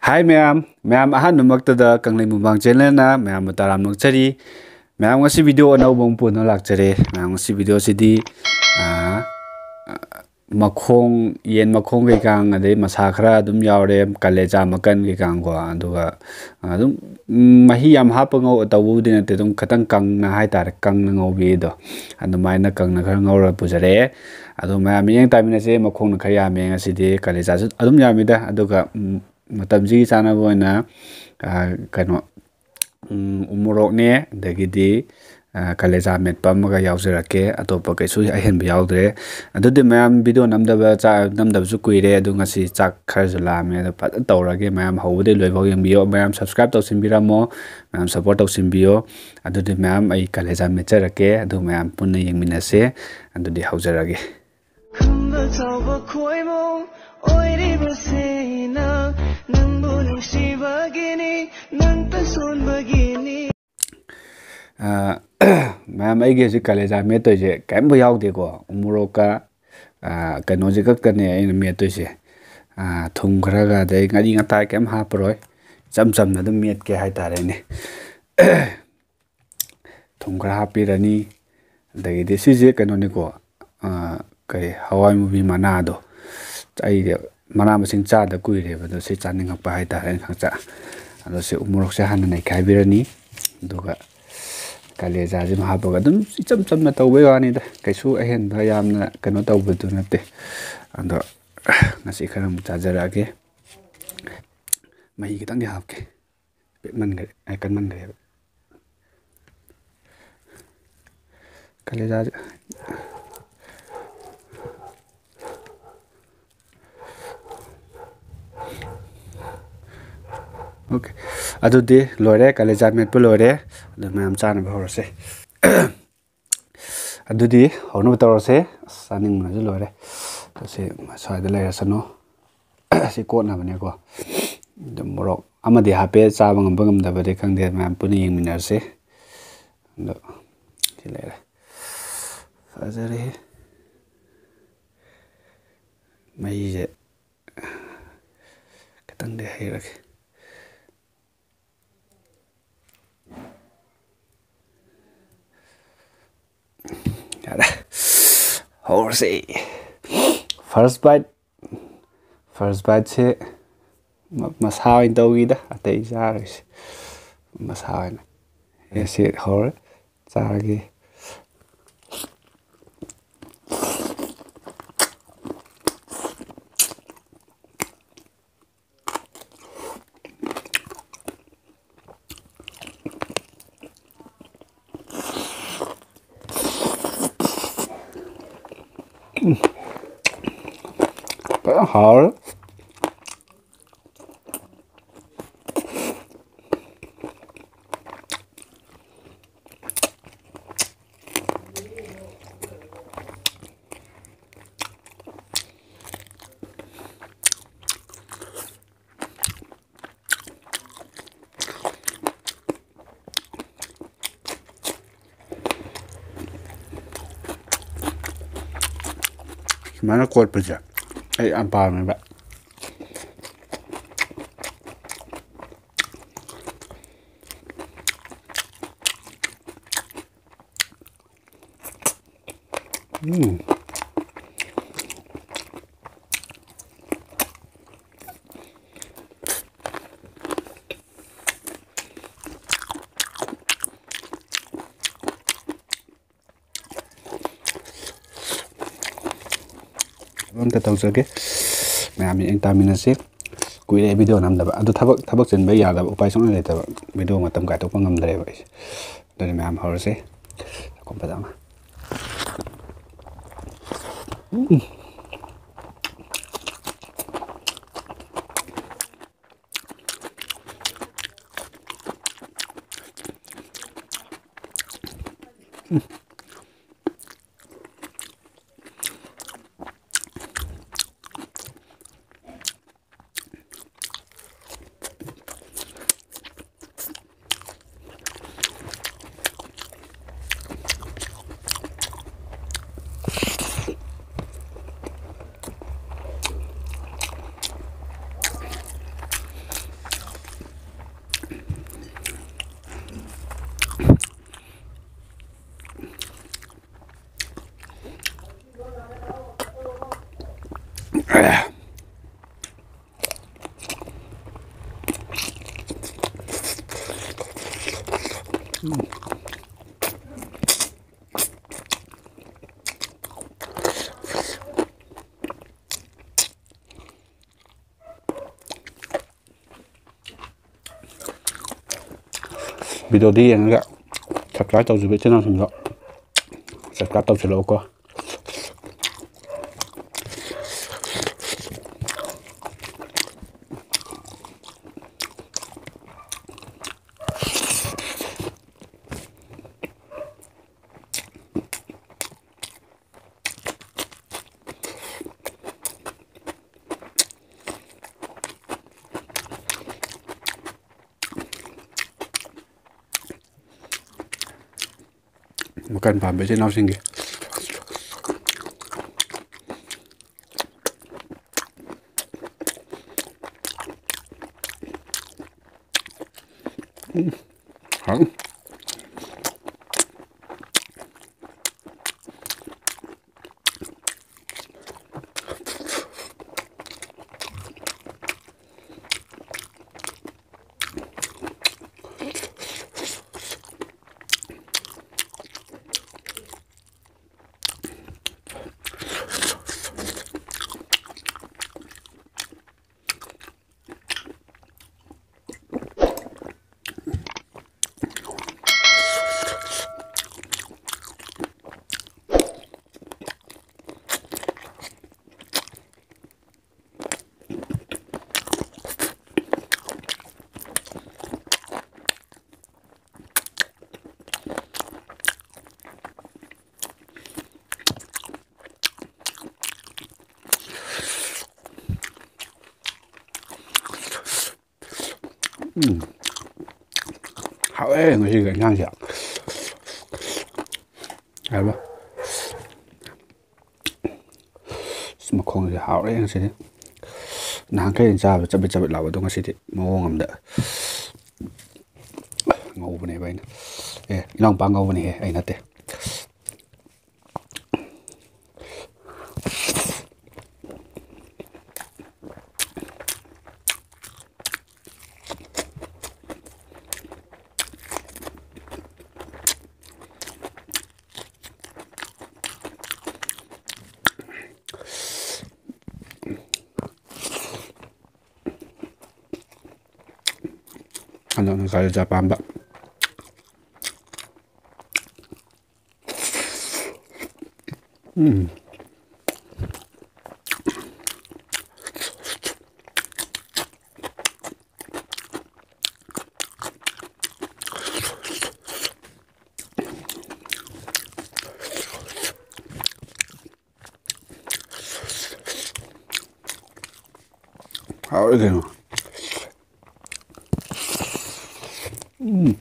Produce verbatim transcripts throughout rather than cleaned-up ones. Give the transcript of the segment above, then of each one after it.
ꯍꯥꯏ ꯃꯌꯥꯝ, ꯃꯌꯥꯝ ꯑꯍꯥꯟꯕꯃꯛꯇꯗ ꯀꯪꯂꯩ ꯃꯨꯛꯕꯥꯡ ꯆꯦꯅꯦꯜꯅ ꯃꯌꯥꯝꯕꯨ ꯇꯔꯥꯝꯅ ꯑꯣꯛꯆꯔꯤ꯫ ꯃꯌꯥꯝ ꯉꯁꯤ ꯚꯤꯗꯤꯑꯣ ꯑꯅꯧꯕ ꯑꯃ ꯄꯨꯗꯨꯅ ꯂꯥꯛꯆꯔꯦ꯫ ꯃꯌꯥꯝ ꯉꯁꯤ ꯚꯤꯗꯤꯑꯣꯁꯤꯗꯤ, ꯑꯥ, ꯃꯈꯣꯡ, ꯌꯦꯟ ꯃꯈꯣꯡ ꯀꯩꯀꯥꯡ, ꯑꯗꯩ ꯃꯁꯥ ꯈꯔ ꯑꯗꯨꯝ ꯌꯥꯎꯔꯦ, ꯀꯂꯦꯖꯥ ꯃꯀꯟ ꯀꯩꯀꯥꯡꯀꯣ, ꯑꯗꯨꯒ ꯑꯗꯨꯝ, ꯎꯝ, ꯃꯍꯤ ꯌꯥꯝ ꯍꯥꯞꯄ ꯉꯧ-, ꯇꯧꯕꯕꯨꯗꯤ ꯅꯠꯇꯦ, ꯑꯗꯨꯝ ꯈꯤꯇꯪ ꯀꯪꯅ ꯍꯥꯏꯇꯥꯔꯦ, ꯀꯪꯅ ꯉꯧꯕꯤꯗꯣ, ꯑꯗꯨꯃꯥꯏꯅ ꯀꯪꯅ ꯈꯔ ꯉꯧꯔꯒ ꯄꯨꯖꯔꯛꯑꯦ꯫ ꯑꯗꯣ ꯃꯌꯥꯝ ꯃꯤꯠꯌꯦꯡ ꯇꯥꯃꯤꯟꯅꯁꯦ, ꯃꯈꯣꯡꯅ ꯈꯔ ꯌꯥꯝꯃꯦ ꯉꯁꯤꯗꯤ, ꯀꯂꯦꯖꯥꯁꯨ ꯑꯗꯨꯝ ꯌꯥꯝꯃꯤꯗ, ꯑꯗꯨꯒ, ꯎꯝ, ꯃꯇꯝꯁꯤꯒꯤ ꯆꯥꯅꯕ ꯑꯣꯏꯅ, ꯑ, ꯀꯩꯅꯣ, ꯎꯝ, ꯎꯃꯣꯔꯣꯛꯅꯦ, ꯑꯗꯒꯤꯗꯤ, ꯑ, ꯀꯂꯦꯖꯥ ꯃꯦꯠꯄ ꯑꯃꯒ ꯌꯥꯎꯖꯔꯛꯀꯦ꯫ ꯑꯇꯣꯞꯄ ꯀꯩꯁꯨ ꯑꯍꯦꯟꯕ ꯌꯥꯎꯗ꯭ꯔꯦ꯫ ꯑꯗꯨꯗꯤ ꯃꯌꯥꯝ ꯚꯤꯗꯤꯑꯣ ꯅꯝꯗꯕ, ꯆꯥ-, ꯅꯝꯗꯕꯁꯨ ꯀꯨꯏꯔꯦ, ꯑꯗꯣ ꯉꯁꯤ ꯆꯥꯛ ꯈꯔꯁꯨ ꯂꯥꯝꯃꯦ, ꯑꯗꯣ ꯐꯖꯅ ꯇꯧꯔꯒꯦ꯫ ꯃꯌꯥꯝ ꯍꯧꯕꯗꯩ ꯂꯣꯏꯐꯥꯎ ꯌꯦꯡꯕꯤꯌꯣ, ꯃꯌꯥꯝ subscribe ꯇꯧꯁꯤꯟꯕꯤꯔꯝꯃꯣ, ꯃꯌꯥꯝ support ꯇꯧꯁꯤꯟꯕꯤꯌꯣ꯫ ꯑꯗꯨꯗꯤ ꯃꯌꯥꯝ ꯑꯩ ꯀꯂꯦꯖꯥ ꯃꯦꯠꯆꯔꯛꯀꯦ, ꯑꯗꯨ ꯃꯌꯥꯝ ꯄꯨꯟꯅ ꯌꯦꯡꯃꯤꯟꯅꯁꯦ꯫ ꯑꯗꯨꯗꯤ ꯍꯧꯖꯔꯒꯦ꯫ ꯈꯝꯕ ꯆꯥꯎꯕ ꯈꯣꯏꯃꯨ ꯑꯣꯏꯔꯤꯕꯁꯤꯅ ꯅꯪꯕꯨ ꯅꯨꯡꯁꯤꯕꯒꯤꯅꯤ, ꯅꯪꯇ ꯁꯣꯟꯕꯒꯤꯅꯤ꯫ ꯑ, ꯃꯌꯥꯝ, ꯑꯩꯒꯤ ꯍꯧꯖꯤꯛ ꯀꯂꯦꯖꯥ ꯃꯦꯠꯇꯣꯏꯁꯦ ꯀꯔꯤꯝꯐꯥꯎ ꯌꯥꯎꯗꯦꯀꯣ꯫ ꯎꯃꯣꯔꯣꯛꯀ, ꯑ, ꯀꯩꯅꯣꯁꯦ ꯈꯛꯇꯅꯦ ꯑꯩꯅ ꯃꯦꯠꯇꯣꯏꯁꯦ꯫ ꯑ, ꯊꯨꯝ ꯈꯔꯒ, ꯑꯗꯩ ꯉꯥꯔꯤ ꯉꯇꯥꯏ ꯀꯔꯤꯝ ꯍꯥꯞꯄꯔꯣꯏ꯫ ꯏꯆꯝ ꯆꯝꯅ ꯑꯗꯨꯝ ꯃꯦꯠꯀꯦ ꯍꯥꯏꯇꯥꯔꯦꯅꯦ꯫ ꯊꯨꯝ ꯈꯔ ꯍꯥꯞꯄꯤꯔꯅꯤ꯫ ꯑꯗꯒꯤꯗꯤ ꯁꯤꯁꯦ ꯀꯩꯅꯣꯅꯤꯀꯣ, ꯑ, ꯀꯔꯤ, ꯍꯋꯥꯏ ꯃꯨꯕꯤ ꯃꯅꯥꯗꯣ꯫ ꯑꯩꯗꯤ ꯃꯅꯥ ꯃꯁꯤꯡ ꯆꯥꯗ ꯀꯨꯏꯔꯦꯕ, ꯑꯗꯣ ꯁꯤ ꯆꯥꯅꯤꯡꯉꯛꯄ ꯍꯥꯏꯇꯥꯔꯦ, ꯑꯩꯅ ꯈꯪꯆꯥ꯫ ꯑꯗꯣ ꯁꯤ ꯎꯃꯣꯔꯣꯛꯁꯦ ꯍꯥꯟꯅ ꯅꯩꯈꯥꯏꯕꯤꯔꯅꯤ, ꯑꯗꯨꯒ ꯀꯥꯂꯦꯖꯥꯁꯤꯃ ꯍꯥꯞꯄꯒ ꯑꯗꯨꯝ ꯏꯆꯝ ꯆꯝꯅ ꯇꯧꯕꯩ ꯋꯥꯅꯤꯗ, ꯀꯩꯁꯨ ꯑꯍꯦꯟꯕ ꯌꯥꯝꯅ ꯀꯩꯅꯣ ꯇꯧꯕꯗꯨ ꯅꯠꯇꯦ꯫ ꯑꯗꯣ ꯉꯁꯤ ꯈꯔ ꯑꯃꯨꯛ ꯆꯥꯖꯔꯛꯑꯒꯦ꯫ ꯃꯍꯤ ꯈꯤꯇꯪꯗꯤ ꯍꯥꯞꯀꯦ꯫ ꯄꯦꯠꯃꯟꯈ꯭ꯔꯦ, ꯑꯩ ꯀꯟꯃꯟꯈ꯭ꯔꯦꯕ꯫ ꯀꯂꯦꯖꯥꯁꯦ꯫ ꯑꯣꯀꯦ꯫ ꯑꯗꯨꯗꯤ ꯂꯣꯏꯔꯦ, ꯀꯂꯦꯖꯥ ꯃꯦꯠꯄ ꯂꯣꯏꯔꯦ꯫ ꯑꯗꯨ ꯃꯌꯥꯝ ꯆꯥꯅꯕ ꯍꯧꯔꯁꯦ꯫ ꯑꯗꯨꯗꯤ ꯍꯧꯅꯕ ꯇꯧꯔꯁꯦ꯫ ꯑꯁ, ꯆꯥꯅꯤꯡꯕꯅꯁꯨ ꯂꯣꯏꯔꯦ꯫ ꯁꯤ ꯁ꯭ꯋꯥꯏꯗ ꯂꯩꯔꯁꯅꯨ꯫ ꯁꯤ ꯀꯣꯠꯅꯕꯅꯦꯀꯣ꯫ ꯑꯗꯨ ꯃꯣꯔꯣꯛ ꯑꯃꯗꯤ ꯍꯥꯞꯄꯦ, ꯆꯥꯕ ꯉꯝꯕ ꯉꯝꯗꯕꯗꯤ ꯈꯪꯗꯦ, ꯃꯌꯥꯝ ꯄꯨꯟꯅ ꯌꯦꯡꯃꯤꯟꯅꯔꯁꯦ꯫ ꯑꯗꯣ ꯁꯤ ꯂꯩꯔꯦ꯫ ꯐꯖꯔꯦ꯫ ꯃꯍꯤꯁꯦ ꯈꯤꯇꯪꯗꯤ ꯍꯩꯔꯒꯦ꯫ ꯌꯥꯔꯦ, ꯍꯧꯔꯁꯦ꯫ First bite, first biteꯁꯦ ꯃ-, ꯃꯁꯥ ꯑꯣꯏꯅ ꯇꯧꯈꯤꯗ, ꯑꯇꯩ ꯆꯥꯔꯣꯏꯁꯦ, ꯃꯁꯥ ꯑꯣꯏꯅ꯫ ꯑꯦ, ꯁꯤ ꯍꯧꯔꯦ, ꯆꯥꯔꯒꯦ꯫ ꯐꯖꯅ ꯍꯥꯎꯔꯦ꯫ ꯁꯨꯃꯥꯏꯅ ꯀꯣꯠꯄꯁꯦ ꯑꯩ ꯌꯥꯝ ꯄꯥꯝꯃꯦꯕ꯫ ꯎꯝ꯫ ꯑꯝꯇ ꯇꯧꯖꯒꯦ꯫ ꯃꯌꯥꯝ ꯌꯦꯡ ꯇꯥꯃꯤꯟꯅꯁꯤ꯫ ꯀꯨꯏꯔꯦ video ꯅꯝꯗꯕ꯫ ꯑꯗꯨ ꯊꯕꯛ, ꯊꯕꯛ ꯆꯤꯟꯕ ꯌꯥꯗꯕ, ꯎꯄꯥꯏ ꯁꯨꯡꯂꯩ ꯂꯩꯇꯕ꯫ Video ꯃꯇꯝ ꯀꯥꯏꯊꯣꯛꯄ ꯉꯝꯗ꯭ꯔꯦꯕ ꯑꯩꯁꯦ꯫ ꯑꯗꯨꯅ ꯃꯌꯥꯝ ꯍꯧꯔꯁꯤ꯫ ꯆꯥꯛꯈꯨꯝ ꯐꯖꯅ꯫ ꯎꯝ꯫ ꯚꯤꯗꯤꯑꯣꯗ ꯌꯦꯡꯉꯒ subscribe ꯇꯧꯗ꯭ꯔꯤꯕ ꯏꯆꯤꯟ ꯏꯅꯥꯎꯁꯤꯡꯗꯣ subscribe ꯇꯧꯁꯤꯜꯂꯛꯎꯀꯣ꯫ ꯃꯈꯜ ꯄꯥꯝꯕ ꯏꯆꯤꯟ ꯏꯅꯥꯎꯁꯤꯡꯒꯤ꯫ ꯎꯝ, ꯍꯥꯎ꯫ ꯎꯝ꯫ ꯍꯥꯎꯋꯦ ꯉꯁꯤꯒꯤ ꯏꯟꯁꯥꯡꯁꯦ꯫ ꯍꯥꯏꯕ꯫ ꯑꯁ, ꯃꯈꯣꯡꯁꯦ ꯍꯥꯎꯔꯦ ꯉꯁꯤꯗꯤ꯫ ꯅꯍꯥꯟꯈꯩ ꯑꯩꯅ ꯆꯥꯕ ꯆꯕꯤꯠ ꯆꯕꯤꯠ ꯂꯥꯎꯕꯗꯣ ꯉꯁꯤꯗꯤ ꯃꯑꯣꯡ ꯑꯃꯗ ꯉꯧꯕꯅꯦꯕ ꯑꯩꯅ꯫ ꯑꯦ, ꯏꯅꯥꯎꯄꯥ ꯉꯧꯕꯅꯦꯍꯦ, ꯑꯩ ꯅꯠꯇꯦ꯫ ꯀꯩꯅꯣꯅ ꯀꯥꯂꯦꯖꯥ ꯄꯥꯝꯕ꯫ ꯎꯝ꯫ ꯍꯥꯎꯔꯦ ꯀꯩꯅꯣ꯫ ꯎꯝ꯫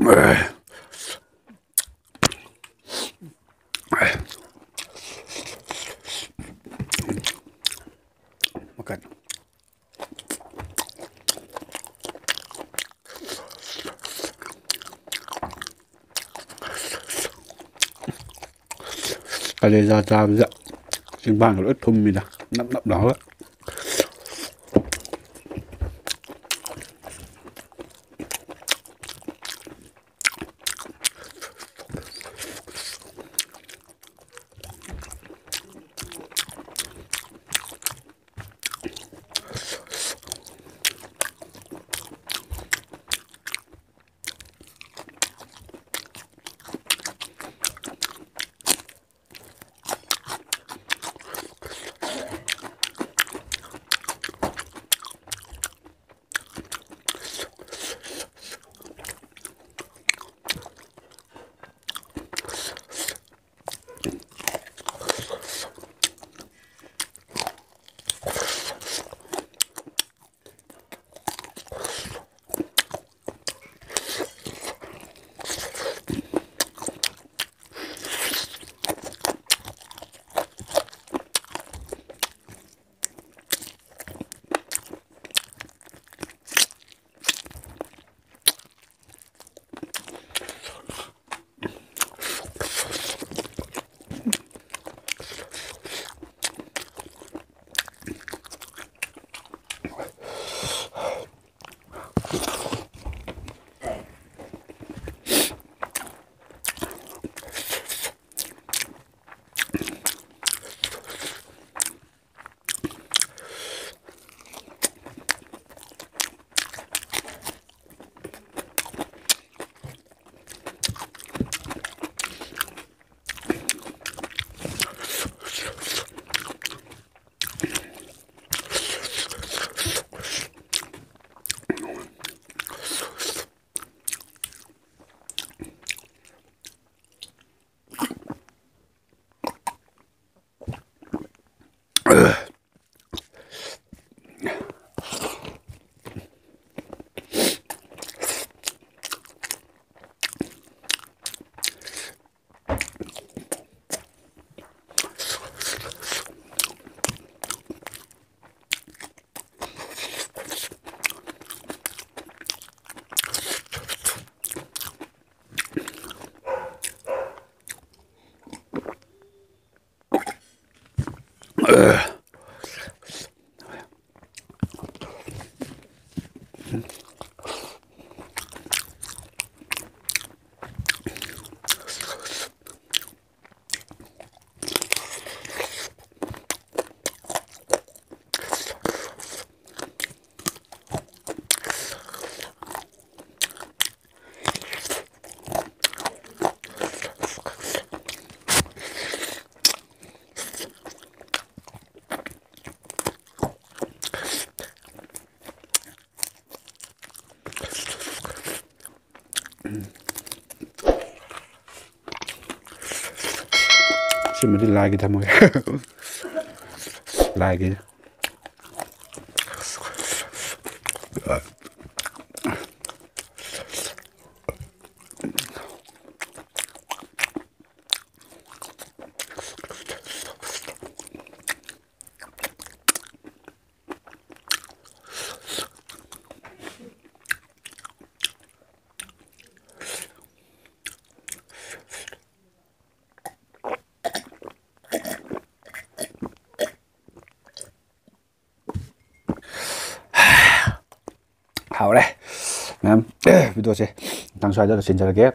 ꯃꯈꯜ꯫ ꯀꯂꯦꯖꯥ ꯆꯥꯕꯁꯤꯗ ꯆꯤꯟꯕꯥꯟꯒ ꯂꯣꯏ ꯊꯨꯝꯃꯤꯗ, ꯅꯞ ꯅꯞ ꯂꯥꯎꯔꯒ꯫ ꯁꯤꯃꯗꯤ ꯂꯥꯏꯒꯤ ꯊꯝꯃꯒꯦ꯫ ꯂꯥꯏꯒꯤ꯫ ꯍꯥꯎꯔꯦ꯫ ꯃꯌꯥꯝ, ꯚꯤꯗꯤꯑꯣꯁꯦ ꯃꯇꯥꯡ ꯁ꯭ꯋꯥꯏꯗ ꯂꯣꯏꯁꯤꯟꯖꯔꯒꯦ꯫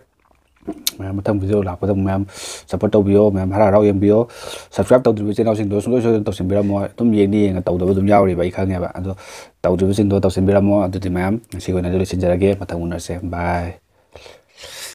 ꯃꯌꯥꯝ, ꯃꯊꯪ ꯚꯤꯗꯤꯑꯣ ꯂꯥꯛꯄꯗ ꯑꯃꯨꯛ ꯃꯌꯥꯝ ꯁꯞꯄꯣꯔꯠ ꯇꯧꯕꯤꯌꯣ, ꯃꯌꯥꯝ ꯍꯔꯥꯎ ꯍꯔꯥꯎ ꯌꯦꯡꯕꯤꯌꯣ꯫ ꯁꯕꯁꯀ꯭ꯔꯥꯏꯕ ꯇꯧꯗ꯭ꯔꯤꯕ ꯏꯆꯤꯟꯅꯥꯎꯁꯤꯡꯗꯣ ꯁꯨꯡꯁꯣꯏ ꯁꯣꯏꯗꯅ ꯇꯧꯁꯤꯟꯕꯤꯔꯝꯃꯣ꯫ ꯑꯗꯨꯝ ꯌꯦꯡꯗꯤ ꯌꯦꯡꯉ ꯇꯧꯗꯕ ꯑꯗꯨꯝ ꯌꯥꯎꯔꯤꯕ, ꯑꯩ ꯈꯪꯉꯦꯕ꯫ ꯑꯗꯣ ꯇꯧꯗ꯭ꯔꯤꯕꯁꯤꯡꯗꯣ ꯇꯧꯁꯤꯟꯕꯤꯔꯝꯃꯣ꯫ ꯑꯗꯨꯗꯤ ꯃꯌꯥꯝ, ꯉꯁꯤꯒꯤ ꯑꯣꯏꯅꯗꯤ ꯂꯣꯏꯁꯤꯟꯖꯔꯒꯦ꯫ ꯃꯊꯪ ꯎꯅꯔꯁꯦ꯫ ꯕꯥꯏ꯫